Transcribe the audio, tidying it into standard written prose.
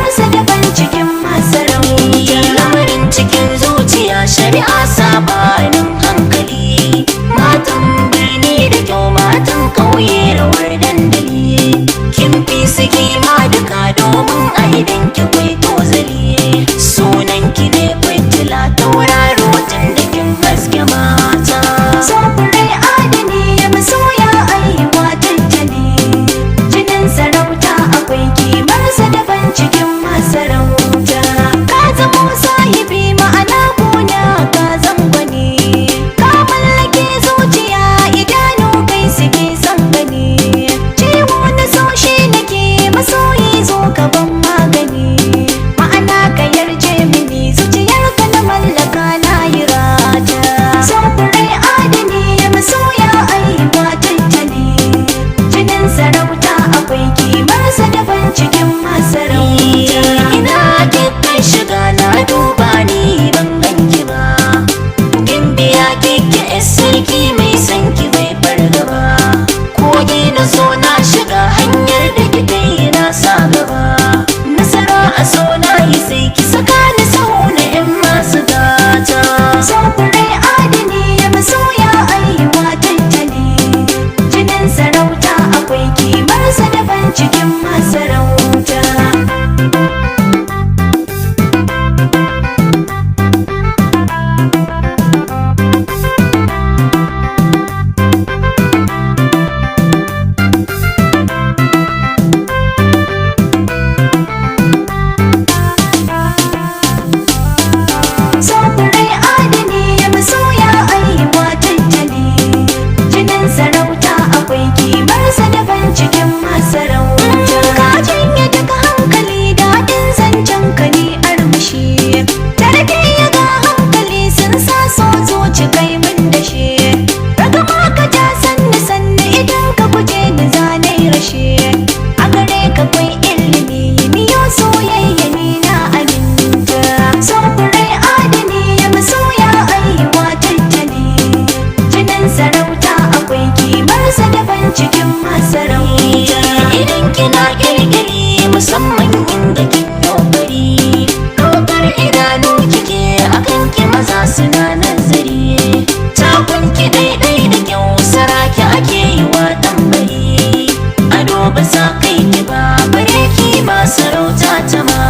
Kimarsa daban cikin masarauta. Lamarin cikin zuciya shari'a sabanin hankali. Matan birni da kyau, matan ƙauye rawar dandali. Kin fi su kima duka domin a idan ki kwai tozali. Sunan ki ne fitila, tauraro, tun da kin haske mata. Tsofurai adani ya masoya aiwa tattali. Jinin sarauta akwai kimarsa daban cikin masarauta. Ka zamo sahibi, ma'ana gona ka zangwani. Ka mallake zuciya, idanu kai suke son gani. Ciwo na so shi nake, masoyi zo ka ban magani. Ma'ana ka yarje mini, zuciyarka na mallaka, na yi rata. Tsofurai adani ya masoya aiwa tattali. Jinin sarauta akwai kimarsa daban cikin masarauta. Ina kika shiga na duba ni ban ganki ba. Gimbiya kike, yar sarki, mai san ki bai fargaba. Kogi na so na shiga, hanyar da kika yi na sa gaba. Nasara a so na yi, sai ki saka ni sahu na yan masu gata. Tsofurai adani ya masoya aiwa tattali. Jinin sarauta akwai kimarsa daban cikin masarauta. Tsofurai adani ya masoya aiwa tattali. Jinin sarauta akwai kimarsa daban cikin masarauta. Ka janye daga hankali, daɗin zancen ka ne armashi. Tarbiyya ga hankali sun sa so zuci kai mun da shi. Ragama ka ja sanni sanni, idan ka guje ni zane rashi. A gare ka kwai ilimi, miyo soyayya ni na aminta. Tsofurai adani ya masoya aiwa tattali. Jinin sarauta akwai kimarsa daban cikin masarauta. Idan kina kirkiri, musamman inda kin yokari, ɗaukar idanu kike akan ki, maza suna nazari. Takun ki daidai da kyau, saraki ake yi wa tambari. Ado ba sa kai ki ba, bare ki ba sarauta ta ma.